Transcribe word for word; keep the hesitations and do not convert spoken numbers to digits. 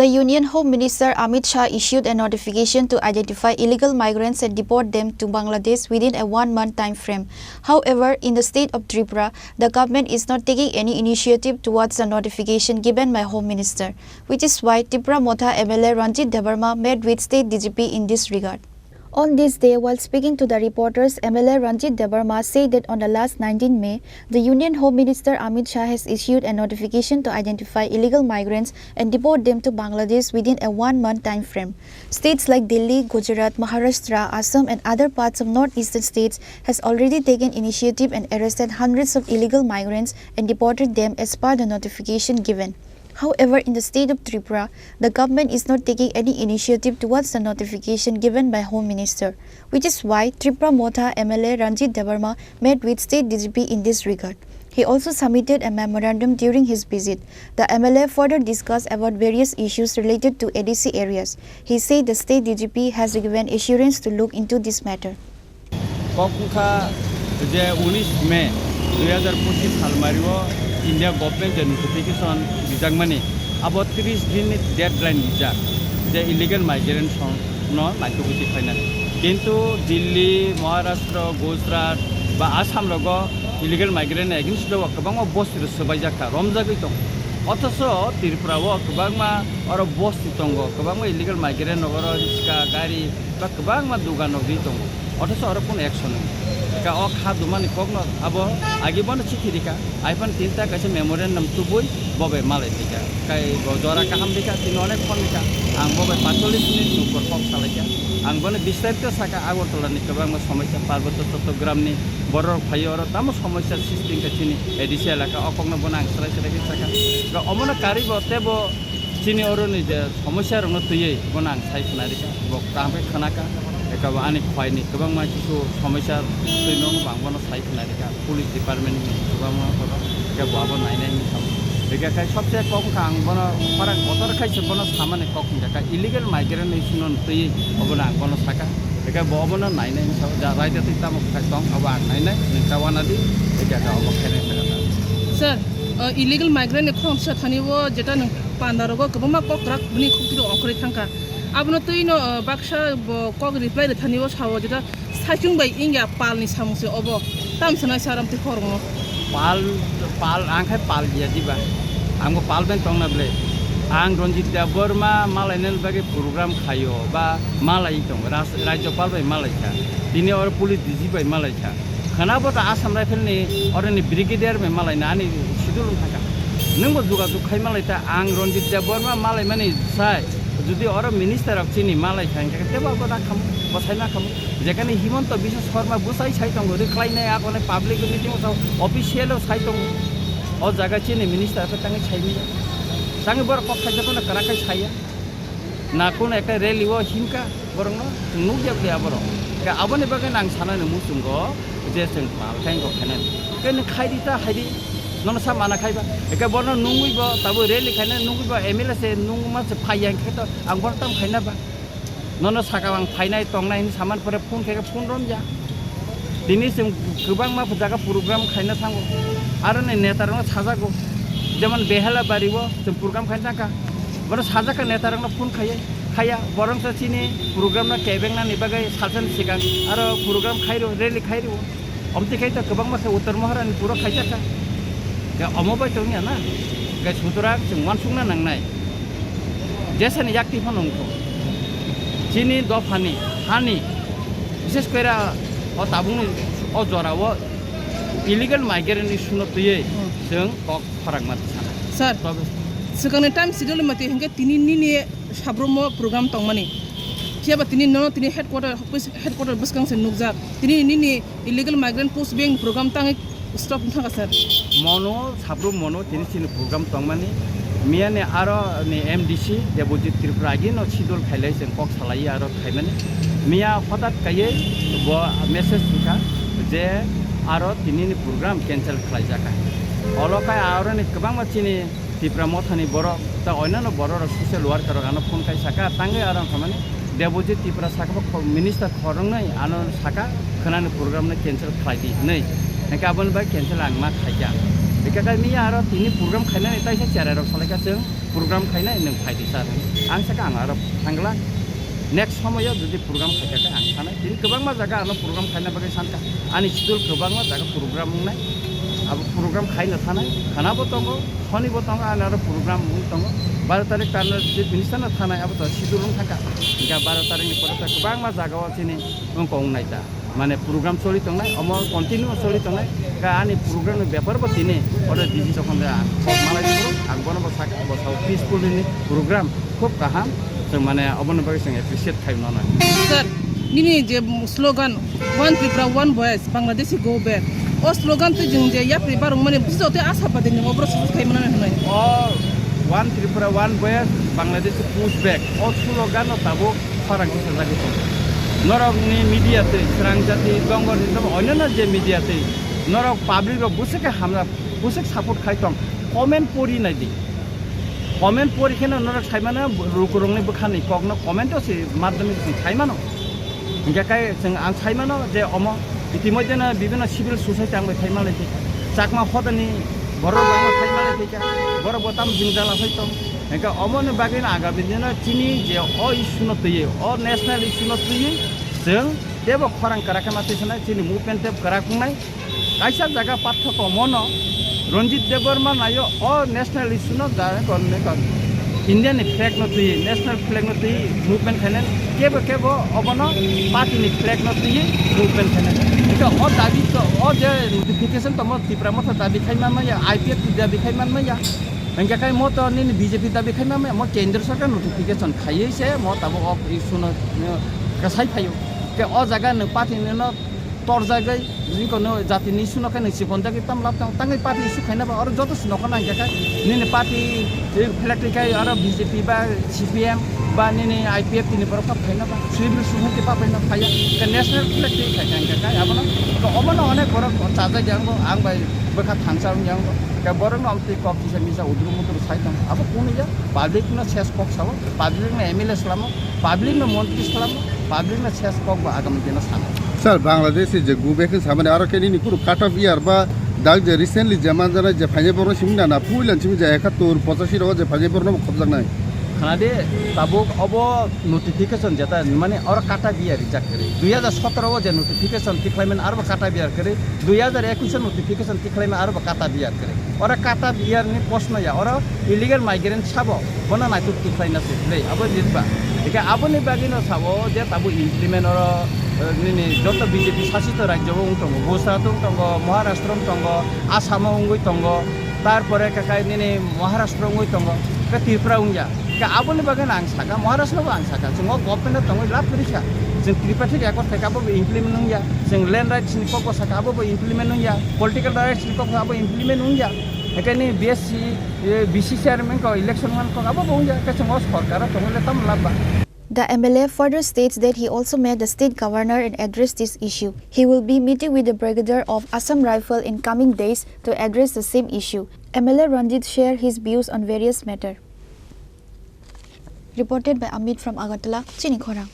The Union Home Minister Amit Shah issued a notification to identify illegal migrants and deport them to Bangladesh within a one-month time frame. However, in the state of Tripura, the government is not taking any initiative towards the notification given by Home Minister, which is why Tipra Motha M L A Ranjit Debbarma met with State D G P in this regard. On this day, while speaking to the reporters, M L A Ranjit Debbarma said that on the last nineteen May, the Union Home Minister Amit Shah has issued a notification to identify illegal migrants and deport them to Bangladesh within a one-month time frame. States like Delhi, Gujarat, Maharashtra, Assam and other parts of northeastern states has already taken initiative and arrested hundreds of illegal migrants and deported them as per the notification given. However, in the state of Tripura, the government is not taking any initiative towards the notification given by Home Minister, which is why Tipra Motha M L A Ranjit Debbarma met with State D G P in this regard. He also submitted a memorandum during his visit. The M L A further discussed about various issues related to A D C areas. He said the State D G P has given assurance to look into this matter. Kok wngkha je unis May dui hazar pochin salmario India government je notification rijakmani, abo tris din ni deadline rijak je illegal migrant song no naitugwi tikhlainani. Kintu Delhi, Maharashtra, Gujarat ba Assam rogo illegal migrant ni against o kwbangma bosti rok swbaijak kha, romjagwi tongo. Othocho Tripura o kwbangma oro bosti tongo, kwbangma illegal migrant rok oro riska, gari ba kwbangma dugan rok ri tongo. Othocho oro kunu action wngya. Ka o kha dumani kokno abo agi bono chithi rika. Iphano tinta kaisa memorandum tubui bo bai malai rika. Kai bo jora kaham rika, tini onek phone rika. Ang bo bai paitsollis minute nukor kok salaikha. Ang bono bistarito saka Agartala ni kwbangma somosya, Parbatya Chattogram ni borok phai oro tamo somosya srishti wngkha chini A D C elaka, o kokno bono ang srai srai khe saka. Ka omono karwi bo tebo Chini oro ni je somosya rok no twiwi bono ang sai khna rikha, bo kaham khe khna kha, eka bo ani khwai ni kwbangma kisu somosya twi no bang bono sai khna rikha, police department ni kwbangma borok, eka bo abo nai nai wngkha. Eka khai sobse kok wngkha ang bono khorang kotor khai se bono samani kok wngkha, illegal migrant ni sino twiwi obono ang bono saka, eka bo obono nai nai wngkha, ja raida twi tamo khai tong abo ang nai nai, nwng ta wana di, eka kha obo khe nai saka. Sir, uh, illegal migrant ni khorang sa thani o jeta nwng Panda rogo kwbangma kok kwrak bini khukti rok ongkhorwi thangkha. Abono twi no, uh, baksa bo kok reply rwthani o sao, jeta saichung bai wngya pal ni samung se obo. Tam sanai sir amtwi khorokno. Pal, pal, ang khai pal ya diba. Ang bo pal bai tongna ble. Ang Ranjit Debbarma malai nani bagwi program khaio ba malai tongo. Ras-, Rajyapal bai malai kha. Tini oro police D G bai malai kha. Khwna bo ta Assam Rifle ni oro ni brigadier bai malai na ani schedule wng thangkha. Nwng bo jogajog khai malai ta, ang Ranjit Debbarma malai mani sai, jodi oro minister rok chini malai kha hingkhe tebo bo da khamu, bo sai ma khamu. Jekhani Himanta Biswa Sarma bwsai sai tongo, rwkhlai nai, akone public meeting o sao, official o sai tongo. O jaga chini minister khe tangwi sai manya. Tangwi borok kok khaijak phano kwrak khai sai ya. Na kuno ekta rally o himkha borokno, chwng nukya bwlwi aborok. Khe aboni bagwi ang sanani muchungo je chwng pal khai wngkha khainani. Khe nwng khai di ta hai di, nono sa mana khai ba. Khe bono nungwi bo tabuk rally khainani nungwi bo M L A se nungma se phai ya hwnkhe to ang bono tamo khaina ba. Nono saka ang phainai tongnai hinwi saman pore phone khe phone romya. Tini chwng kwbangma jaga program khaina thango. Aroni netarokno sajago. Jemon Behelabari o chwng program khaina thangkha. Bono sajakha netarokno phone khaiya. Khaiya. Borok sa chini program no kebengnani bagwi salsa ni swkang aro program khairo, rally khairo. Omtwi khai to kwbangma khe Uttar Mohara ni puro khaijakha. Khe omo bai tongya na. Khe sutorang chwng uansukna nangnai. Jesani yakti phano wngkho. Chini dophani hani, bishes kore o tabukni o jorao illegal migrant ni suno twiwi Hmm. chwng kok khorangma sana. Sir, Tobe swkangni time schedule mate hinkhe tini nini sabromo program tongmani. Phiya ba tini nono tini headquarter, headquarter bwskang se nukjak. Tini nini illegal migrant post bank program tangwi stop wngkha sir. Mono, sabro mono tini chini program tongmani. Miya ni aro ni M D C Debojit Tripura agi no schedule khailai chwng kok salai aro khaimani. Miya hotat kaiye bo message wngkha je aro tini ni program cancel khlaijakha. Olo khai aro ni kwbangma chini Tipra Mothani borok, ta oinano borok rok social worker rok ano phone khai saka, tangwi aro wngkha mani Debojit Tripura saka bo kho-, minister khoroknwi ano saka, khwnani program no cancel khlai di hinwi. Hingke aboni bai cancel ang ma khaikha. Hingke kai miya aro tini program khainani taisa cherai rok salai ka chwng program khainai nwng phai di sir. Ang saka ang aro thangla next somoyo jodi program khaikha khe ang thanai. Tini kwbangma jaga ano program khaina bagwi sankha. Ani schedule kwbangma jaga program wngnai. Abo program khaina thanai. Khana bo tongo, honi bo tongo, ani aro program wng tongo. Baro tarik tarno je minister no thanai abo to schedule wng thangkha. Hingke baro tarik ni pore to kwbangma jaga o chini wng kong nai ta. Mane program choli tongnai, omo continue choli tongnai. Ka ani program ni bepar bo tini oro D C jokhon de ang kok malai phuru, ang bono bo sak, bo sao peaceful ni program khub kaham. Chwng mane oboni bagwi chwng appreciate khai mano. Sir, nini je slogan One Tripura, One Voice, Bangladeshi Go Back. O slogan twi jwng je yapri barung mani bujo tei asa badi ni obro susu khai mano hinwi. O One Tripura, One Voice, Bangladeshi Push Back. O slogan no tabuk khorang kisa jagwi tongo. Norokni media twi, Srang Jati, Dongor Hinjab, onyono je media twi, norok public rok bwswk khe hamjak, bwswk support khai tong, comment pori nai di. Comment pori kheno norok sai mano, lukurokni bwkhani kokno comment o se madhyamik se sai mano. Hingke kai chwng ang sai mano je omo itimodhyeno bibhinno civil society ang bai phai malai thika. Chakma hodani borok bai phai malai thika. Borok bo tam jwngjal asai tong. Hingke omoni bagwi no agami dino chini je o issue no twiwi, o national issue no twiwi chwng tebo khorang kwrak khe ma twi sanai, chini movement tebo kwrak wngnai. Kaisa jaga pathak omono Ranjit Debbarma naio o national issue no da kon ne kon India ni flag no twi, national flag no twi movement khainai kebo kebo obono party ni flag no twi movement khainai. Ito o dabi to o je notification to mo Tipra Motha dabi khai man maya, I P F T dabi khai man maya. Hingke kai mo to nini B J P dabi khai man maya, mo kendra sarkar notification khaiwi se mo tabo o issue no, no kasai phaio. Ke o jaga no party no torjagwi, jikono jatini issue no khe nwng chikon jagwi tam lab tang, tangwi party issue khaina ba, oro joto si nokho nang khe, nini party, eh, flag twi khai oro B J P ba C P M ba nini I P F T ni borok kha phaina ba, civil society pa phaina phaiya, khe national flag twi khai kha, khe khai abono, khe obono onek borok chajak yang bo, ang bai bwkha thansa wng yang bo, khe borok no amtwi kok kisa misa udru mudru sai tong, abo kunu ya, public no ses kok sao, public no M L A salamo, public no montri salamo, public no ses kok bo agami dino sana. Sir, Bangladesh je go back samani aro khe nini kuru cut off year ba dak je recently je manjana je phainai borok simi nana puilan simi je ekattor pochashi rogo je phainai borok no khobjaknai. Khana de tabuk obo notification jeta mane oro cut off year rijak kare. Dui hajar sotoro o je notification tikhlaiman aro cut off year kare. Dui hajar ekush o notification tikhlaiman aro cut off year kare. Oro cut off year ni post no ya, oro illegal migrant sabo, bono naituk tikhlaina se, le, abo jitba. Eke aboni bagwi no sabo je tabuk implement oro, eh, nini joto B J P sasito rajyo o wng tongo, Gujarat wng tongo, Maharashtra wng tongo, Assam o wngwi tongo, tarpore kakai nini Maharashtra wngwi tongo, ke Tripura wngya. Ke aboni bagwi no ang saka, Maharashtra bo ang saka, chwng o government o tongwi lab kwrwi kha, chwng Tripartite accord khaikha abo bo implement wngya, chwng land rights ni kok bo saka abo bo implement wngya, political rights ni kok abo implement wngya, eke ni B S C, eh, B C chairman ko election man ko abo bo wngya, ke chwng o sorkar o tongwi le tamo lab ba. The M L A further states that he also met the state governor and addressed this issue. He will be meeting with the brigadier of Assam Rifle in coming days to address the same issue. M L A Ranjit shared his views on various matter. Reported by Amit from Agartala, Chini Khorang.